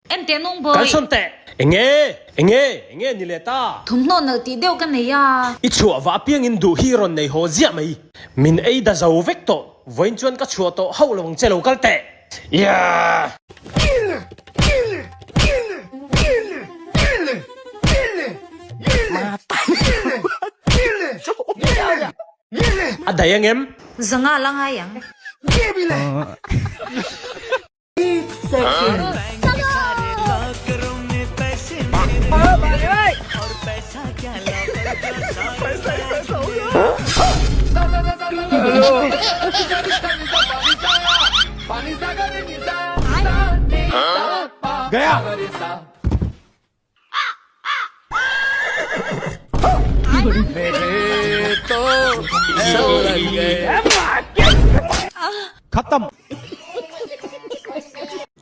En teh nung bawi. Kal sawn teh! Enge? Enge? Enge ni leh ta? Thawmhnaw nalh tih deuh ka nei a. I chhuah vah apiangin duh hi rawn nei haw ziah mai. Min ei da zo vek tawh. Vawiin chuan ka chhuah tawh hauh lo ang che lo kal teh. Yeahh! A daih angem? Zanga la ngai ang.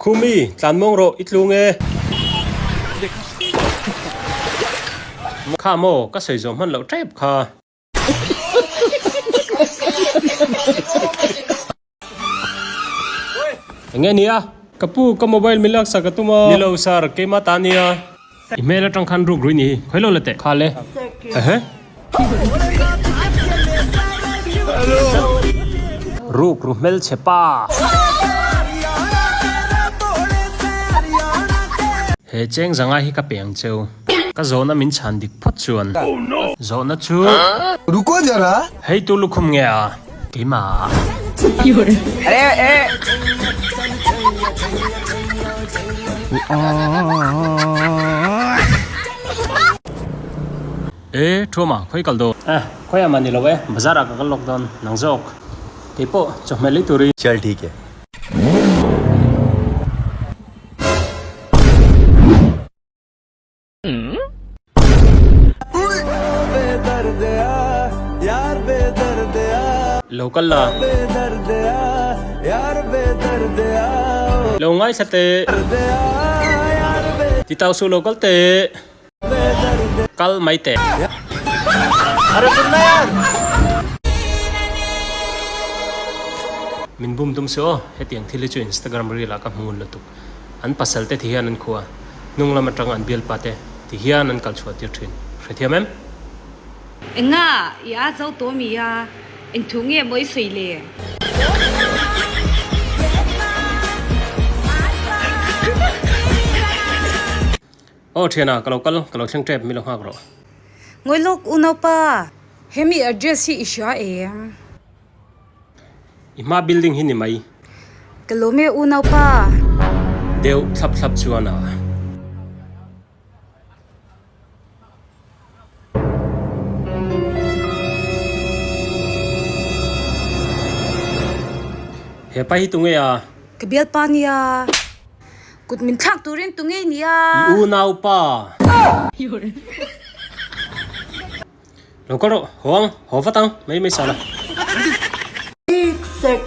Khumi, tlan mawng rawh, i tlung e. Kha maw, ka sawi zawh hman loh tep kha. Enge nia? Ka pu, ka mobile min laksak ka tum a. Ni lo sir, keimah ta nia. I hmel atang khan ruk rui ni hi, khawi lo la teh. Kha le. Ehe. Ruk ru hmel chhe pa. He cheng zanga hi ka pe ang cheu. Ka zawhna min chhan dik phawt chuan. Zawhna chu. Ruko zara. Hei tu lukhum nge a? Keimah. E, Thuama, khawi kal dawn? Eh, khawiah mah ni lo e, bazar ah ka kal lawk dawn, nang zawk. Keipawh, chawhmeh lei turin. Chal thik e. Lo kal la. Lo ngaithla teh. Ti tau suh lo kal teh. Kal mai teh. Min bum tum suh aw, hetiang thil hi chu Instagram reel ah ka hmu ngun lutuk. An pasal te ti hian an khua, hnung lam atang an bialpa te ti hian an kal chhuah tir thin. Hrethiam em? Enga, i a zo tawh mi a, eng thu nge maw i sawi le? Aw thiana, ka lo kal, ka lo thleng tep, mi lo nghak rawh. Ngawi lawk unaupa, hemi address hi i hria em? I hma building hi ni mai. Ka lawm e unaupa. Deuh thlap thlap chuan a. He pa hi tunge a? Ka bialpa nia. Kut min thlak turin tu ngei nia. I unaupa. Lo kal rawh, haw ang, haw vat ang, mai mai sala.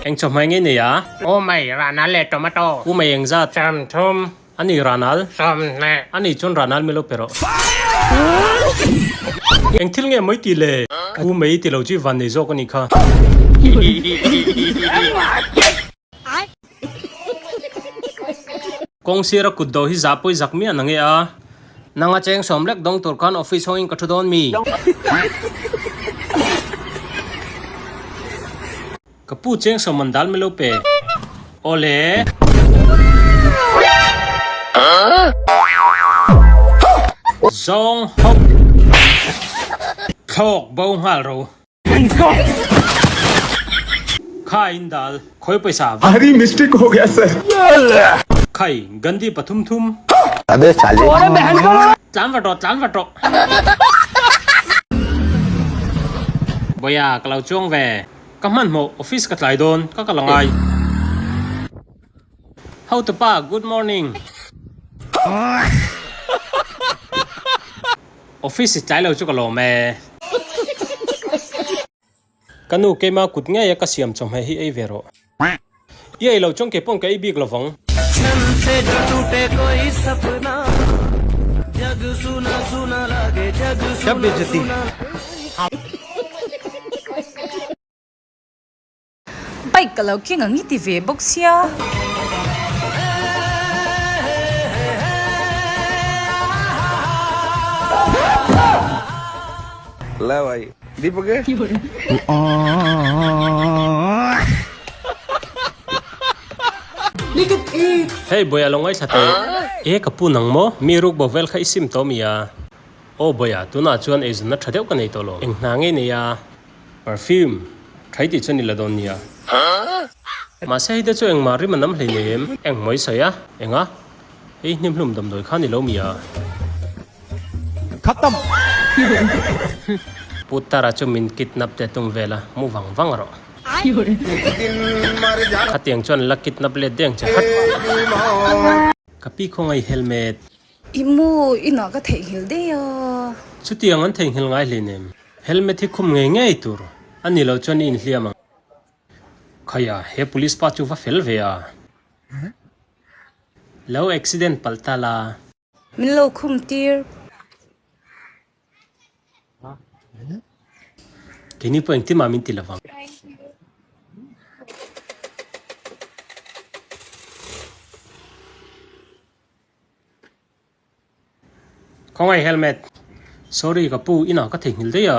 Eng chawhmai ngei nei a? U mai, Ranal leh tomato. U mai eng zat? Sam thum. A ni Ranal? Sam hne. A ni chuan Ranal mi lo pe rawh. Eng thil nge mawi ti le? U mai ti lo chu i van nei zawk a nih kha. Kawng sira kut do hi zah pawi zak miah na nge a? Nanga cheng sawm lek dawng tur khan office hawngin ka thu dawn mi? Ka pu cheng sawm man dal milo pe. Awle. Zawng hawp. Thlawk bo nghal ro. Kha in dal khawi pawisa vat. Bhari mistake ho gaya sir. Khai Gandhi pathum thum. Abe sale. Tlan vat rawh tlan vat rawh. Bawia ka lo chuang ve. Ka hmanhmawh office ka tlai dawn ka kal angai. Hotupa good morning. Office i tlai lo chu ka lawm e. Ka nu keima kut ngei a ka siam chawhmeh hi ei ve rawh. I ei lo chuan kei pawn ka ei bik lovang. Bike ka lo keng ang i ti ve bawk sia. ले भाई दीपक Hei Boia lo ngaithla teh. E ka pu nang maw? Mi ruk bo vel kha i sim tawh mi a? Aw Boia, tunah chuan eizawnna tha deuh ka nei tawh lo. Eng hna ngei nei a? Perfume thai tih chuan i la dawn nia. Mahse hei te chu engmah rim a nam hlei nei em? Eng mawi sawi a? Enga? Hei hnimhlum damdawi kha ni lo mi a? Khatam! Pu Tara chu min kidnap te tum vel a, mu vang vang rawh. Khatiang chuan la kidnap let deng che hat. Ka pi khawngaih helmet. I mu inah ka theihnghilh daih a. Chutiang an theihnghilh ngai hleinem. Helmet hi khum ngei ngei tur a ni lo chuan i inhliam ang. Khaia, he police pa chu va fel ve a. Lo accident palh ta la. Min lo khum tir. Keini pawh engtin mah min ti lovang. Khawngaih helmet. Sorry ka pu inah ka theihnghilh daih a.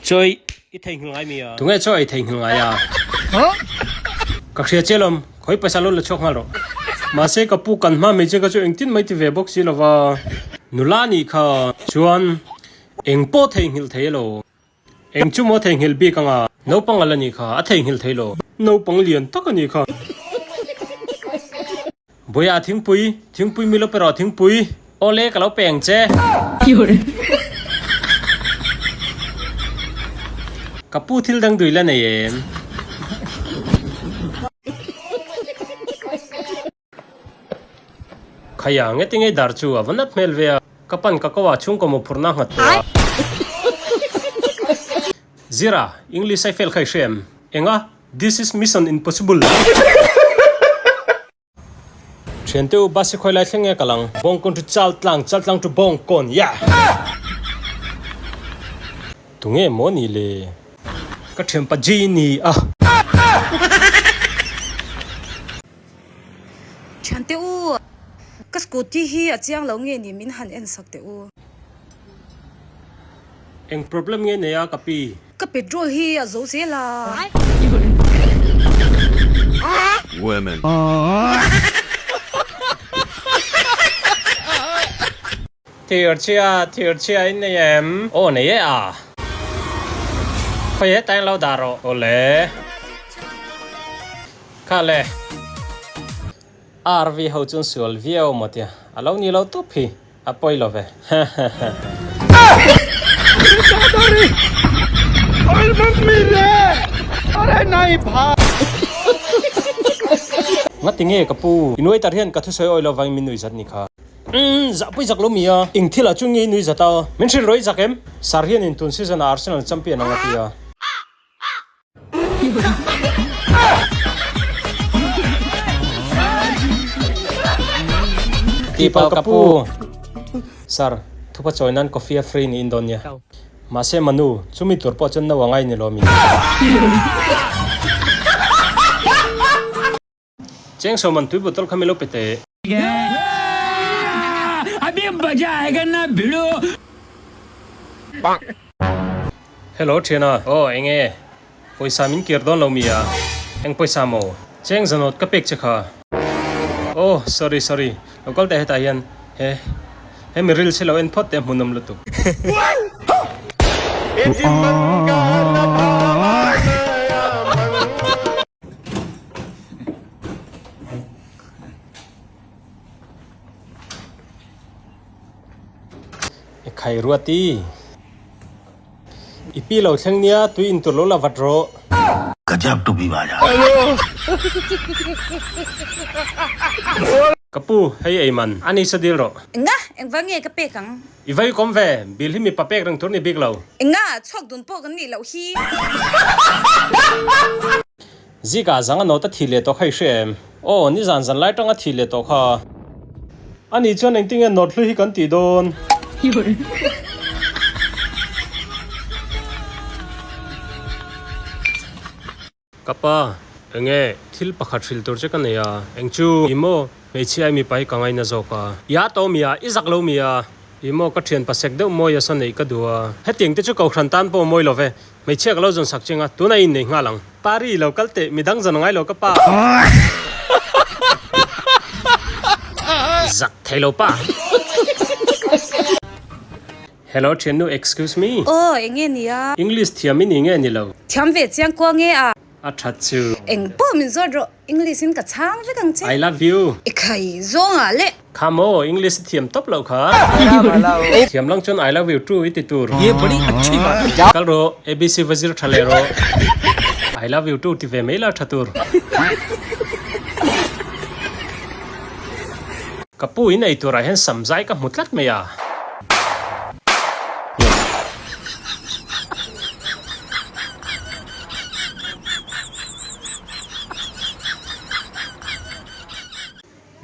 Chawi i theihnghilh ngai mi a. Tunge chawi i theihnghilh ngai a? Ka hria che lawm, khawi pawisa lo la chhuak nghal rawh. Mahse ka pu kan hma hmeichhe kha chu engtin mai ti ve bawk si lova. Nula nih kha chuan eng pawh theihnghilh thei elo. Eng chu maw theihnghilh bik anga? Naupang ala nih kha, a theihnghilh thei lo. Naupang lian tak a nih kha. Buaia thingpui, thingpui mi lo pe rawh thingpui. Awle ka lo pe ang che. Ka pu thil dang dui la nei em? Khaia nge tingei dar chu a va nat hmel ve a, ka pan ka ko ah chhungkaw mawhphurhna nghat tawh a. Zira, English ai fail kha i hre em? Enga? This is mission impossible! Thiante u, bus hi khawi lai thleng nge ka lang? Bawngkawn chu Chaltlang, Chaltlang chu Bawngkawn, yeah! Tunge maw ni le? Ka thianpa Genie a. Thiante u, ka scooty hi a chiang lo nge ni min han en sak teh u. Eng problem nge nei a ka pi? Ka petrol hi a zo zel a. Women. Thir chhia, thir chhia in nei em? Aw nei e a. Khawi hetah hian lo dah rawh. Aw le. Kha le. RV ho chuan sual viau maw tia. A lo ni lo tawp hi. A pawi lo ve. Ngati nge ka pu? I nuai tar hian ka thusawi awi lovangin min nuih zat ni kha. Umm, zah pui zak lo mi a. Eng thil ah chu nge i nui zat a? Min hrilh rawh i zak em? Sir hian in tun season ah Arsenal champion ang a ti a. Tihpalh ka pu. Sir, thupa chawi nan coffee a free niin dawn nia. Mahse Manu, chumi tur pawh chuan no a ngai ni lo mi. Cheng sawman tui bottle kha min lo pe teh. Hello thiana. Aw eng e. Pawisa min kir dawn lo mi a. Eng pawisa maw? Cheng zanawt ka pek che kha. Aw sorry sorry. Lo kal teh hetah hian he he mi ril si lo en phawt teh hmunawm lutuk. I khai ruat i. I pi lo thleng nia tui in tur lo la vat rawh. Gajab to bi baja. Ka pu, hei ei man. A ni sa dil rawh. Enga, engvang nge ka pek ang? I vai kawm ve, bill hi mipa pek reng tur ni bik lo. Enga, chhuak dun pawh kan nih loh hi. Zika zang a nawt a thi leh tawh kha i hria em? Aw, nizan zan lai tang a thi leh tawh kha. Ani chuan engtinge nawt hlui hi kan tih dawn? Ka pa, enge thil pakhat hrilh tur che ka nei a, eng chu? Ih maw, hmeichhia i mipa hi ka ngaina zawk a. Ia to mi a, i zak lo mi a. I maw ka thian pasek deuh mawi a saw neih ka duh a. Hetiang te chu kohhran tan pawh mawi lo ve. Hmeichhia ka lo zawn sak ching a, tunah i innei nghal ang. Pari lo kal teh, midang zawn a ngai lo ka pa. Zak thei lo pa. Hello thiannu, excuse me. Aw, eng nge ni a? English thiam i ni nge ni lo? Thiam ve chiang kuang nge a? A that chu. Eng pawh min zawt rawh. English in ka chhang vek ang che. I love you. I khai zawng ah le. Kha maw English i thiam tawp loh kha. Thiam lang chuan I love you too i ti tur. Kal rawh ABC va zir tha leh rawh. I love you too ti ve mai la tha tur. Ka pu in ei turah hian sam zai ka hmu tlat mai a.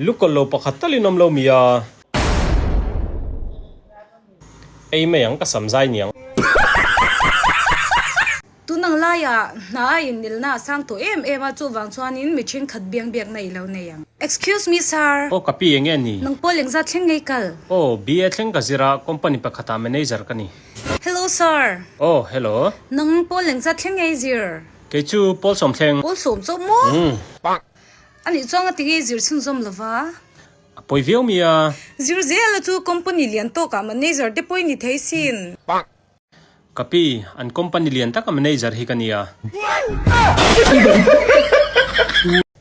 Lukawlh lo pakhat tal in awm lo mi a. Ei mai ang ka sam zai niang. Tunang laiah hna a innilna a sang tawh em em a, chuvang chuanin mi thenkhat biang biakna i lo nei ang. Excuse me sir. Aw ka pi enge ni? Nang pawl engzat thleng ngei kal? Aw, BA thleng ka zir a, company pakhatah manager ka ni. Hello sir. Aw, hello. Nang pawl engzat thleng ngei zir? Kei chu pawl sawm thleng. Pawl sawm chauh maw? Umm. A nih chuang a ti ngei zir chhunzawm lova. A pawi viau mi a. Zir zel a chu company lian tawkah manager te pawh i ni thei sin. Ka pi, an company lian taka manager hi ka nia.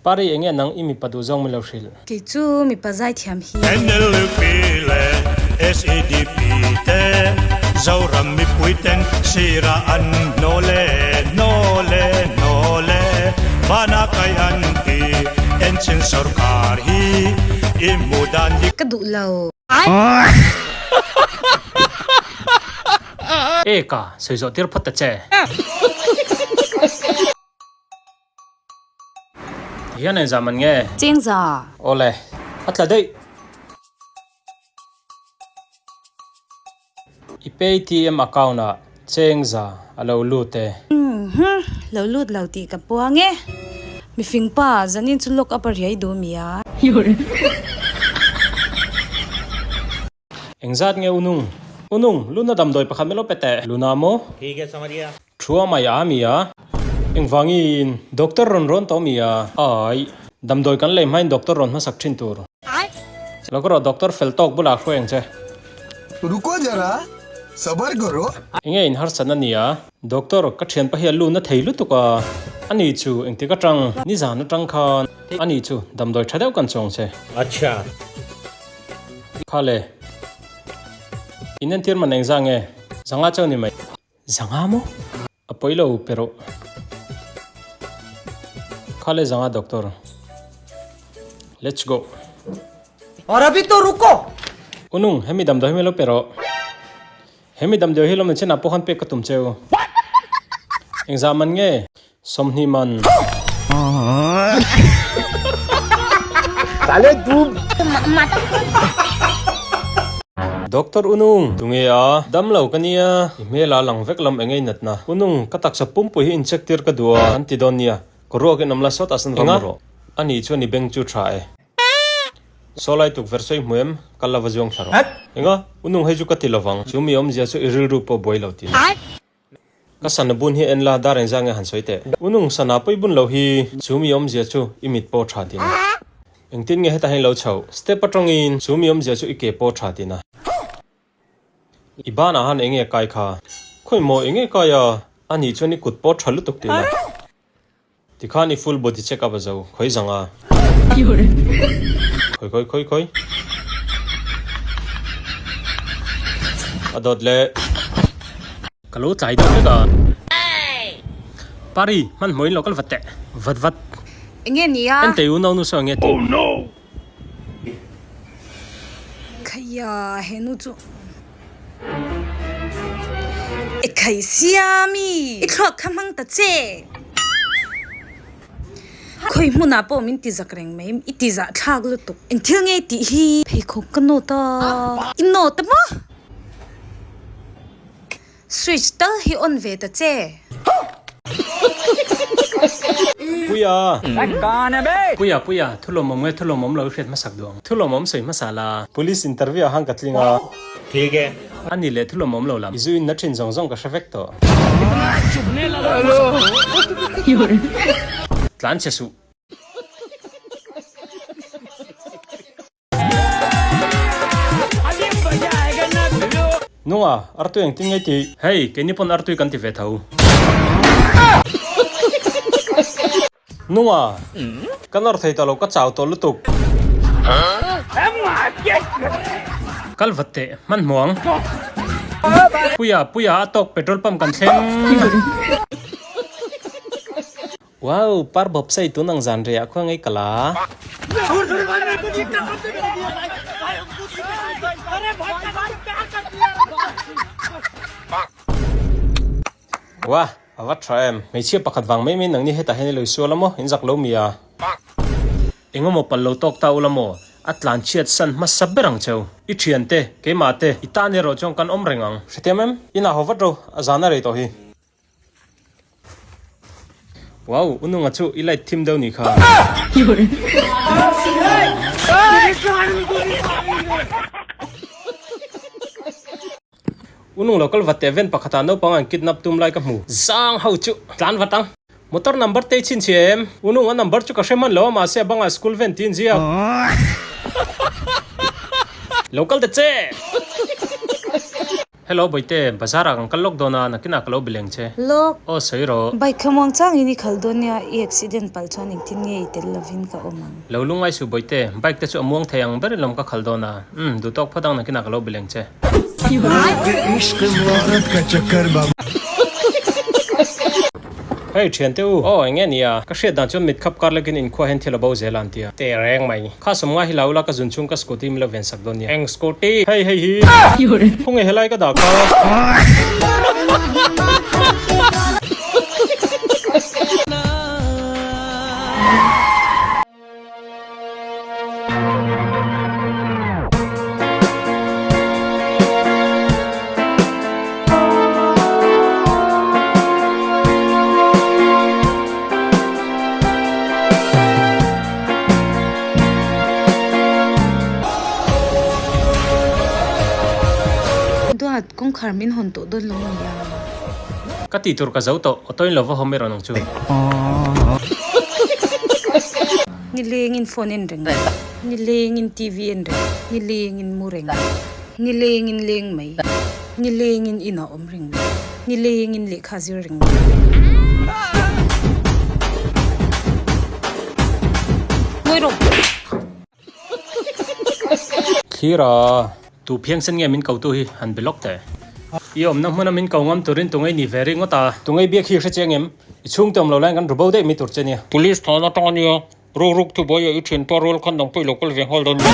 Pari enge nang i mipa duh zawng min lo hrilh. Kei chu mipa zaithiam hi. NLP leh SEDP te Zoram mipui ten sirah an hnawl e, hnawl e, hnawl e, Vana kai an ti, Enchin sorkar hi i hmuh dan dik. Ka duh lo. E ka sawi zawh tir phawt ta che. Ti hian engzah man nge? Chengza. Awle, a tla daih. I Paytm account ah Chengza a lo lut e. Umm, lo lut lo tih ka puang e. Mifing pa, zanin chu lock up a riai duh mi a. Engzat nge Unung? Unung, Luna damdawi pakhat melo pe teh. Luna maw? Thua mai a mi a. Engvangin doctor rawn rawn tawh mi a? Ai, damdawi kan lei hmain doctor rawn hmasak thin tur. Lo ka rawh doctor fel tawk bulah hruai ang che. Ruko jara, sabar karo. Enge in harsat na nia? Doctor, ka thianpa hi a lun na thei lutuk a. Ani chu engtik atang? Nizan atang khan. Ani chu damdawi tha deuh kan chuang che. Acha. Kha le. In entir man engzah nge? Zanga chauh ni mai. Zanga maw? A pawi lo pe rawh. Kha le zanga doctor. Let's go. Aur abhi to ruko. Unung, hemi damdawi hi min lo pe rawh. Hemi damdawi hi lawm chinah pawh khan pek ka tum cheu. Engzah man nge? 20 man. Doctor Unung, tunge a? Dam lo ka nia, i hmel a lang vek lam eng ei natna. Unung, ka taksa pumpui hi incheck tir ka duh a, an ti dawn nia. Ka ruak in awm la sawt a san ram rawh. Ani chuan i beng chu tha e. Saw lai tukverh sawi hmu em? Kal lova zuang thla rawh. Enga? Unung hei chu ka ti lovang. Chu mi awmzia chu i rilru pawh buai lo ti na. Ka sana bun hi en la, dar engzah nge han sawi teh. Unung sana pawi bun lo hi chu mi awmzia chu i mit pawh tha ti na. Engtin nge heta hian lo chhoh? Step atangin chu mi awmzia chu i ke pawh tha ti na. I banah han enge kai kha? Khawi maw enge kai a? Anih chuan i kut pawh tha lutuk ti na. Tikhan i full body check up a zo, khawi zang a. Khawi khawi khawi khawi. A dawt leh. Ka lo tlai deuh vek a. Pari, hmanhmawh in lo kal vat teh. Vat vat. Enge nia? Entei u naunu saw enge tih? Khaiya, he nu chu. I khai sia mi? I thluak kha hmang ta che. Khawi hmunah pawh min ti zak reng mai, i ti zah thlak lutuk. Eng thil nge tih hi? Pheikhawk ka nawt a. I nawt a maw? Switch tal hi on ve ta che. Pu. Puia! Puia, Puia, thu lawmawm nge thu lawmawm lo i hriat hmasak duh ang. Thu lawmawm sawi hmasa la. Police interview ah khan ka tling a. Thik e. A ni leh thu lawmawm lo lam. I zu in na thin zawng zawng ka hre vek tawh. Tlan chhe suh. Nunga, artui engtin nge tih? Hei, keini pawn artui kan ti ve tho. Nunga, ka nawr thei tawh lo, ka chau tawh lutuk. Kal vat teh, hmanhmawh ang. Puia, Puia, a tawk petrol pump kan thleng. Wow, par bawp sai tun ang zan rei ah khuang ei ka la. Wah, a va tha em. Hmeichhia pakhat vang mai mai nangni hetah hian i lo sual a maw? In zak lo mi a? Engemaw pal lo tawk ta ula maw? A tlan chhiat san hmasa ber ang cheu. I thiante, keimah te, i tan erawh chuan kan awm reng ang. Hrethiam em? Inah haw vat ro, a zan a rei tawh hi. Wow, u nunga chu i light thim deuh nih kha. U nung lo kal vat teh ven pakhatah naupang an kidnap tum lai ka hmu. Zang ho chu tlan vat ang. Motor number te i chhinchhiah em? U nung a number chu ka hre hman lo a mahse a bangah school ven tiin ziak. Lo kal ta che! Hello Bawihte, bazar ah kan kal lawk dawn a, nakinah ka lo be leng che. Lawk. Aw sawi rawh. Bike kha muang changin i khalh dawn nia, i accident palh chuan engtin nge i tel lovin ka awm ang. Lo lungai suh Bawihte, bike te chu a muang thei ang berin lawm ka khalh dawn a, umm duh tawk phawt ang nakinah ka lo be leng che. Hei thiante u, aw eng nge nia, ka hriat dan chuan mit khap kar lekin inkhua hian thil a bo zel a an ti a. Teh reng mai. Kha sawmnga hi la ula ka zun chhung ka scooty min lo ven sak dawn nia. Eng scooty? Hei hei hi. Khawnge helai ka dah kha. Duat, kawngkhar min hawn tawh dawn lo nia. Ka tih tur ka zo tawh, auto in lo va hawm erawh nang chu. Nilengin phone en reng, nilengin TV en reng, nilengin mu reng, nilengin leng mai, nilengin inah awm reng mai, nilengin lehkha zir reng mai. Ngawi rawh! Thlir a, tu phiang sen nge min ko tu hi han be lawk teh. I awmna hmuna min ko ngam turin tunge ni ve ringawt a. Tunge biak hi hre chiang em? I chhungte awm lo laiin kan ru bo daih mai tur che nia. Police thlan atang ania, ruk ruk thu buai ah i thianpa rual khan dang pawh i lo kal ve nghal dawn nia.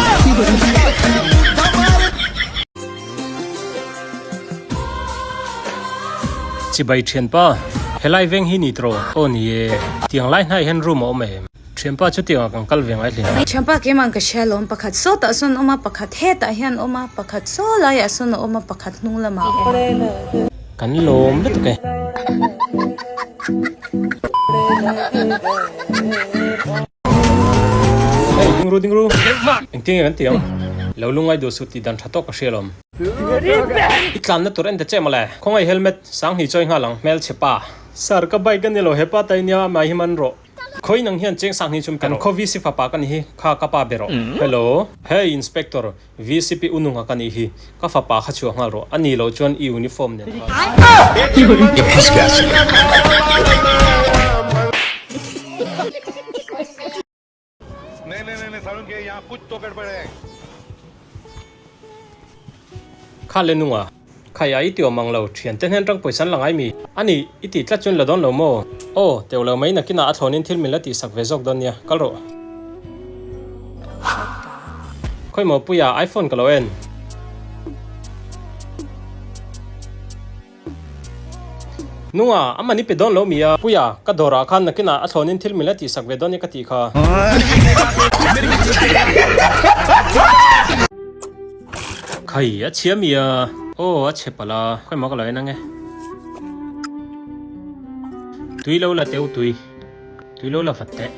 Chibai thianpa, helai veng hi ni tawh? Aw ni e, tiang lai hnaiah hian room a awm em? Thianpa chu tiangah kan kal ve ngai hle. Thianpa keimah ka hria alawm, pakhat sawtah sawn a awm a, pakhat hetah hian a awm a, pakhat saw laiah sawn a awm a, pakhat hnung lamah a awm a. Kan lawm lutuk e. Hey, ding ru ding ru. Engtin nge kan ti ang? Lo lungai duh suh tih dan tha tawk ka hria alawm. I tlanna tur en ta che mawle. Khawngaih helmet sang hnih chawi nghal ang hmel chhe pa. Sir, ka bike a ni lo hepa ta i nia amah hi man rawh. Khawi nang hian cheng sang hnih chum kan khaw VC fapa ka ni hi kha ka pa be rawh. Hello. Hey Inspector, VCP u nunga ka nih hi, ka fapa kha chhuah nghal rawh, a nih loh chuan i uniform nen khan. Kha le nunga, khai a i ti awm ang lo, thiante hnen tang pawisa an la ngai mi? A nih, i tih tlat chuan la dawn lo maw? Aw, teuh lo mai nakinah a thlawnin thil min la tihsak ve zawk dawn nia, kal rawh. Khawi maw Puia, iPhone ka lo en. Nunga, a man i pe dawn lo mi a? Puia, ka dawrah khan nakinah a thlawnin thil min la tihsak ve dawn nia ka tih kha. Khai, a chhia mi a? Aw, a chhe palh a, khawi maw ka lo en ang e. Tui lo la teu tui. Tui lo la vat teh.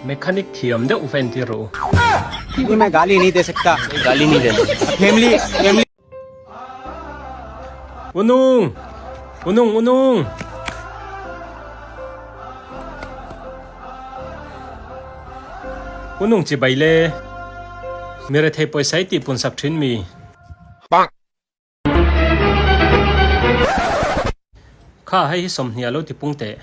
Mechanic thiam deuh va entir rawh u. Unung! Unung! Unung! Unung chibai le. Mi rethei pawisa i tihpun sak thin mi. Kha hei hi 20 a lo ti pung teh.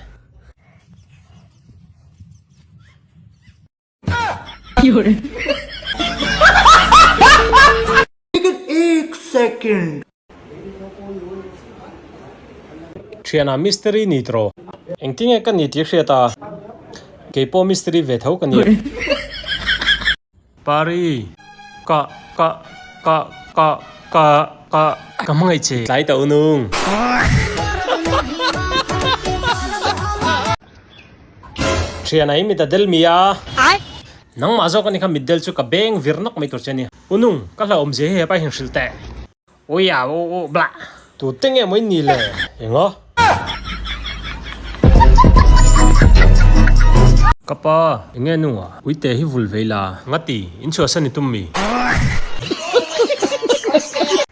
Thiana mistiri ni tawh. Engtinge ka ni tih hriat a, keipawh mistiri ve tho ka ni. Pari, ka, ka, ka, ka, ka, ka, ka hmangaih che. Tlai ta unung. Thiana i mit a del mi a. Nangmah zawk a ni kha mit del chu ka beng vir nawk mai tur che a ni. Unung, ka hlauhawm zia hi hepa hian hrilh teh. Ui a u u blah. Tu te nge maw in ni le? Engaw? Ka pa, enge nunga? Uite hi vul vei la. Ngati, in chhuahsan i tum mi?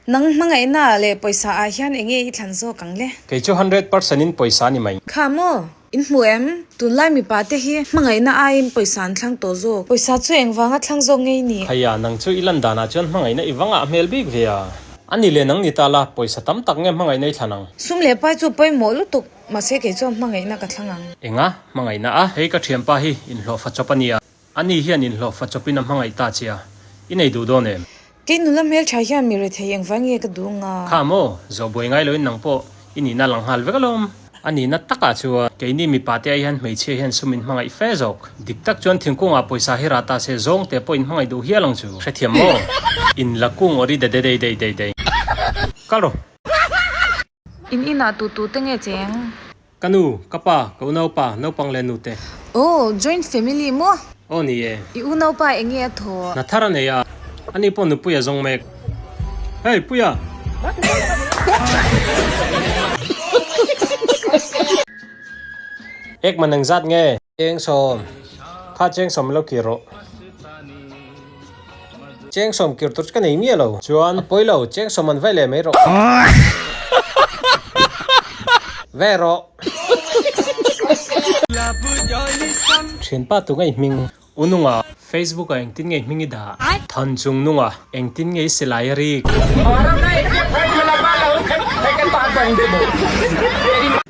Nang hmangaihna leh pawisa ah hian enge i thlan zawk ang le? Kei chu 100% in pawisa a ni mai. Kha maw? In hmu em? Tunlai mipa te hi hmangaihna aiin pawisa an thlang tawh zawk. Pawisa chu engvanga thlang zawk ngei ni? Khaia, nang chu i lan danah chuan hmangaihna i vangah hmel bik ve a. A ni le nang ni ta la, pawisa tam tak nge hmangaihna i thlan ang? Sum leh pai chu pawimawh lutuk, mahse kei chuan hmangaihna ka thlang ang. Enga? Hmangaihna a? Hei ka thianpa hi inhlawhfa chawp a nia. Ani hian inhlawhfa chawpin a hmangaih ta che a, i nei duh dawn em? Kei nula hmeltha hian mi rethei engvai nge ka duh nga? Kha maw, zawh buai ngai loin nang pawh i nihna lang nghal vek alawm. A nihna takah chuan keini mipa te ai hian hmeichhia hian sum in hmangaih fe zawk. Dik tak chuan thingkungah pawisa hi rah ta se zawng te pawh in hmangaih duh hial ang chu. Hrethiam maw? In la kung awri de de dei dei dei dei. Kal rawh. In inah tu tu te nge cheng? Ka nu, ka pa, ka unaupa, naupang leh nute. Aw, joint family maw? Aw ni e. I unaupa eng nge a thaw? Hna thar a nei a, ani pawh nupui a zawng mek. Hey, Puia! Ek man engzat nge? Chengsawm, kha chengsawm lo kir rawh. Chengsawm kir tur chu ka nei miah lo. Chuan, a pawi lo, chengsawm an vai leh mai rawh. Ve rawh. Thianpa tu ngei hming U Nunga. Facebook ah engtin ngei hming i dah? Than chung Nunga, engtin ngei silai a rik?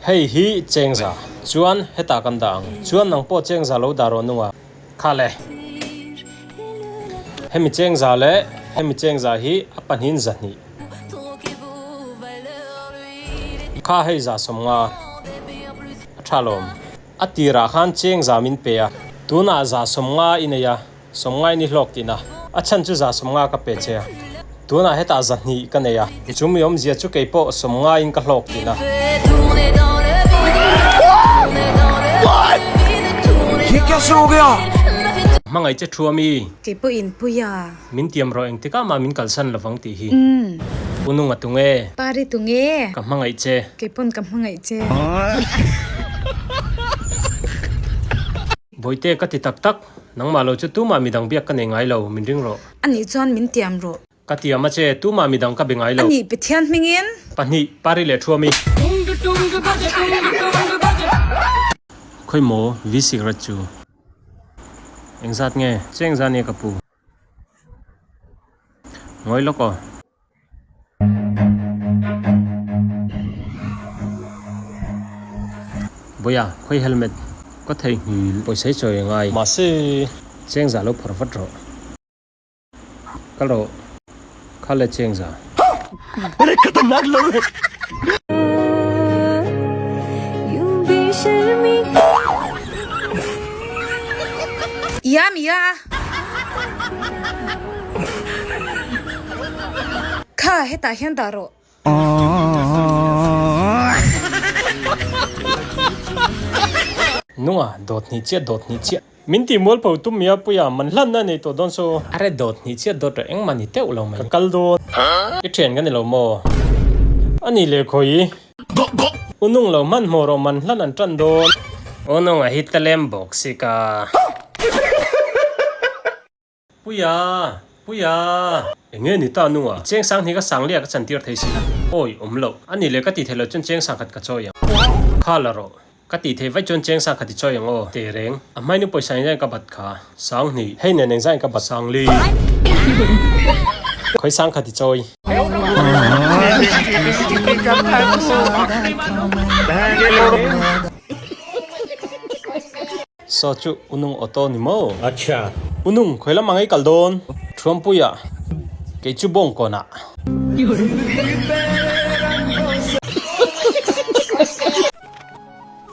Hei hi chengza. Chuan hetah kan dah ang. Chuan nang pawh chengza lo dah rawh Nunga. Kha le. Hemi chengza leh hemi chengza hi a pahnihin zahnih. Kha hei za 50. A tha lawm. A tirah khan chengza min pe a. Tunah za 50 i nei a, 50 in i hlawk tihna. A chhan chu za 50 ka pe che a. Tunah hetah 200 ka nei a. Chu mi awmzia chu kei pawh 50 in ka hlawk tihna. Hmangaih che thu ami? Kei pawh in pui a. Min tiam rawh engtikah mah min kalsan lovang tih hi. U Nunga tunge? Pari tunge? Ka hmangaih che. Kei pawn ka hmangaih che. Bawihte ka ti tak tak, nangmah lo chu tumah midang biak ka nei ngai lo, min ring rawh. Anih chuan min tiam rawh. Ka tiam a che, tumah midang ka be ngai lo. Anih Pathian hmingin. Pahnih, Pari leh Thuami. Khawi maw V cigarette chu? Engzat nge? Che engzat nge ka pu? Ngawi lawk aw. Bawiha, khawi helmet ka theihnghilh pawisa hi chawi a ngai. Mahse, chengza lo phawrh vat rawh. Kal rawh, kha le chengza. Ia mia. Kha hetah hian dah rawh. Nunga, dawt hnih chiah, dawt hnih chiah. Min tih mualpho tum mia puia man hlanna nei tawh dawn so. Are dawt hnih chiah dawt reh engmah ni teuh lo mai. Ka kal dawn. I thian ka ni lo maw? A ni leh khawi. U nung lo hmanhmawh rawh man hlan an tan dawn. U nung a hit ta lem bawk si ka. Puia! Puia! Enge ni ta nunga? I cheng sang hnih ka sang liah ka chantir thei si. Awi, awm loh. A ni leh ka tih theih loh chuan cheng sang khat ka chawi ang. Kha la rawh. Ka tih theih vaih chuan cheng sang khat i chawi ang aw. Teh reng. A hmainu pawisa engzah in ka bat kha. Sang hnih. Hei nen engzah in ka bat. Sang li. Khawi sang khat i chawi. Saw chu Unung auto ni maw? Acha. Unung, khawi lam ang ei kal dawn? Thuampuia, Kei chu Bawngkawnah.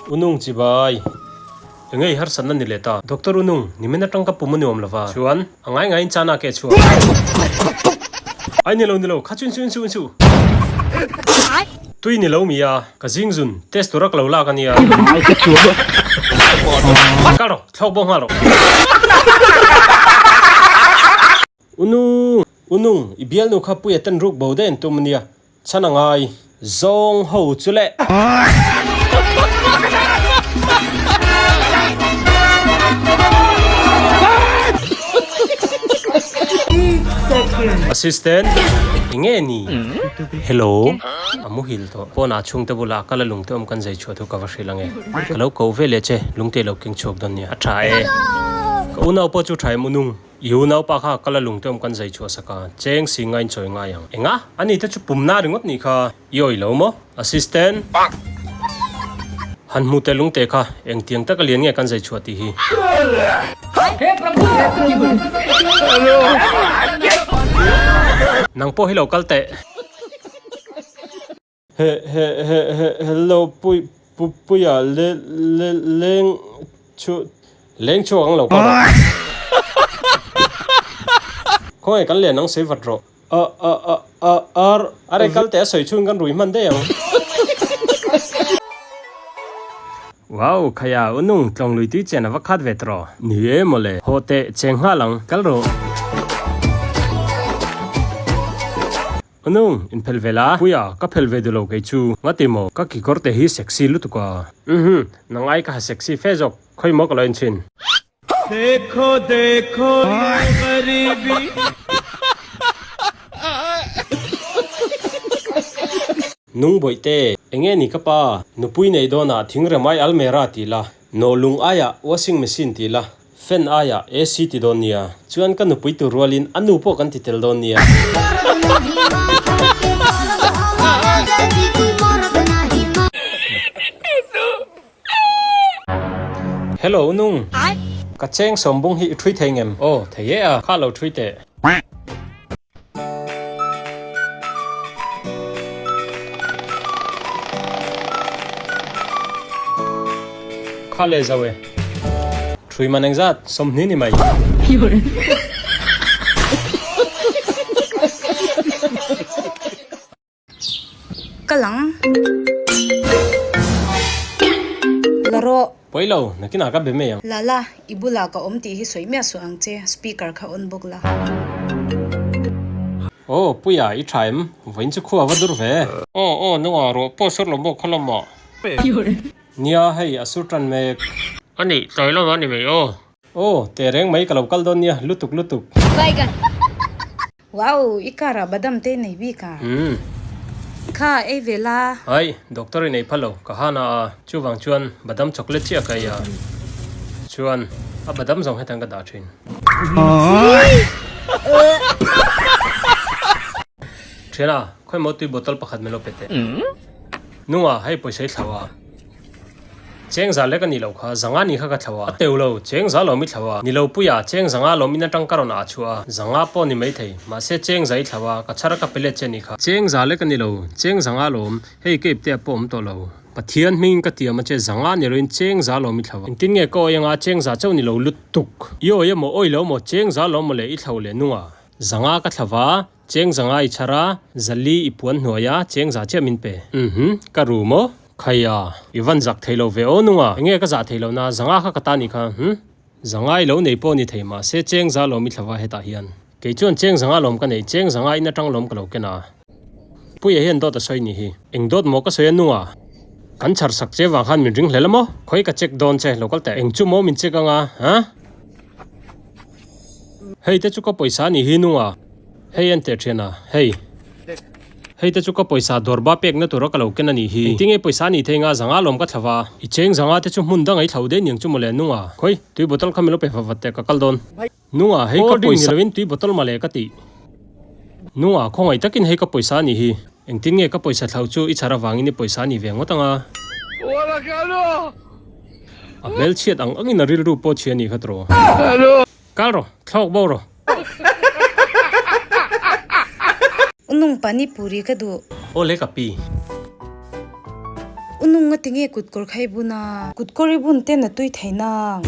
Unung chibai, Engei harsatna ni leh ta. Doctor Unung, nimin atang ka pum a nuam lova. Chuan, a ngai ngaiin chana ke chhuak. Ai ni lo ni lo, kha chu insu insu insu. Tui ni lo mi a, ka zing zun, test tura ka lo lak a nia. Kal rawh, thlawk bawk nghal rawh. Unung, Unung, i bialnu kha Puia ten ruk bo daih an tum a nia, chhan a ngai. Zawng ho chu le. Assistant, Enge ni? Hello, a muhil tawh. Pawnah chhungte bulah a kal a lungte awm kan zai chhuah thu ka va hrilh ange. Ka lo ko ve leh che, lungte lo keng chhuak dawn nia. A tha e. Ka unau pawh chu tha em unung. I unaupa kha kal a lungte awm kan zai chhuah sak a, cheng si ngain chawi ngai ang. Enga? Ani te chu pumna ringawt nih kha. I awih lo maw? Assistant. Han hmu teh lungte kha engtiang taka lian nge kan zai chhuah tih hi. Nang pawh hi lo kal teh. He he he he hello pui pu puia le le leng chu leng chhuak ang lo ka rawh. Khawnge kan lian ang sawi vat rawh. A a a a ar are kal teh a sawi chhung kan rui hman daih ang. Wow khaya u nung tlawng lui tui chen a va khat ve tawh. Ni e mawle haw teh cheng nghal ang kal rawh. Anung, in phel ve la? Puia, ka phel ve duh lo kei chu. Ngati maw? Ka kikawr te hi sexy lutuk a. Uhmm, nang ai ka ha sexy fe zawk, khawi maw ka lo en chhin. Dekho dekho ye garibi. Nung bawihte, enge ni ka pa? Nupui nei dawnah thingremai almera ti la, nawhlung aiah washing machine ti la. Fan aiah AC ti dawn nia. Chuan ka nupui tur rualin a nu pawh kan ti tel dawn nia. Hello Nung. Ka cheng sawmbung hi i thui thei ngem? Aw, thei e a. Kha lo thui teh. Kha le zau e. Thui man engzat 20 ni mai. Ka lang. La rawh. Pawi lo, nakinah ka be mai ang. Lala, i bulah ka awm tih hi sawi miah suh ang che, speaker kha on bawk la. Aw, Puia, i tha em? Vawiin chu khua va dur ve. Aw, aw, nungah rawh, pawh sur lo maw kha lamah. Nia, hei, a sur tan mek. A nih, tlai lamah a ni mai aw. Aw, teh reng mai ka lo kal dawn nia, lutuk lutuk. Wow, i car ah badam te nei bik a. Umm. Kha ei ve la. Ai, doctor in ei phal lo, ka han a a, chuvang chuan badam chocolate chiah ka ei a. Chuan, a badam zawng hetan ka dah thin. Thiana, khawi maw tui bottle pakhat min lo pe teh. Nunga, hei pawisa i thlau a. Cheng za lek a nih loh kha, zanga nih kha ka thlau a, a teu lo, cheng za lawm i thlau a, ni lo puia, cheng zanga lawm in atang ka rawn ah chhuah a, zanga pawh ni maithei, mahse cheng za i thlau a, ka chhar a ka pe let che nih kha. Cheng za lek a ni lo, cheng zanga lawm, hei ka ipte ah pawh awm tawh lo. Pathian hming ka tiam a che, zanga ni loin cheng za lawm i thlau a, engtin nge ka awi anga cheng za chauh ni lo lutuk. I awi emaw awi lo maw, cheng za lawm maw le i thlau leh nung a, zanga ka thlau a, Cheng zanga i chhar a, zali i puan hnuai a, cheng za chiah min pe. Uhmm, ka ru maw? Khaia, i van zak thei lo ve aw nunga, enge ka zah thei lo na, zanga kha ka ta nih kha, hm? Zanga i lo nei pawh ni thei mahse cheng za lawm i thlava hetah hian. Kei chuan cheng zanga lawm ka nei, cheng zanga in atang lawm ka lo ken a. Puia hian dawt a sawi ni hi. Eng dawt maw ka sawi a nunga? Kan chhar sak che vang khan min ring hlel a maw? Khawi ka check dawn che, lo kal teh. Eng chu maw min check anga, ha? Hei te chu ka pawisa a nih hi nunga. Hei en teh thian a, hei. Hei te chu ka pawisa dawrba pekna tura ka lo ken a nih hi. Engtinge pawisa a nih thei nga zanga lawm ka thlava. I cheng zanga te chu hmun dang ei thlo daih niang chu mawle nunga. Khawi, tui bottle kha min lo pe va vat teh ka kal dawn. Nunga, hei ka pawisa ni loin tui bottle mawle ka tih. Nunga, khawngaih takin hei ka pawisa a nih hi. Engtin nge ka pawisa thlo chu i chhar avangin i pawisa a nih ve ngawt anga. A hmelchhiat ang angin a rilru pawh chhia a nih kha tawh. Kal rawh, thlawk bo rawh. Unung pani puri ka duh. Aw le ka pi. Unung nga tinge kut kawr kha i bun a. Kut kawr i bun ten a tui thei nang.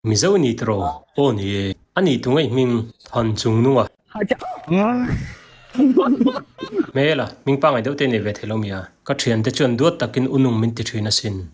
Mizo ni tawh aw ni e. A nih tu ngaih hming than chung nung a. Hmel a, hming pangai deuh te nei ve thei lo mi a. Ka thiante chuan duat takin unung min ti thin asin.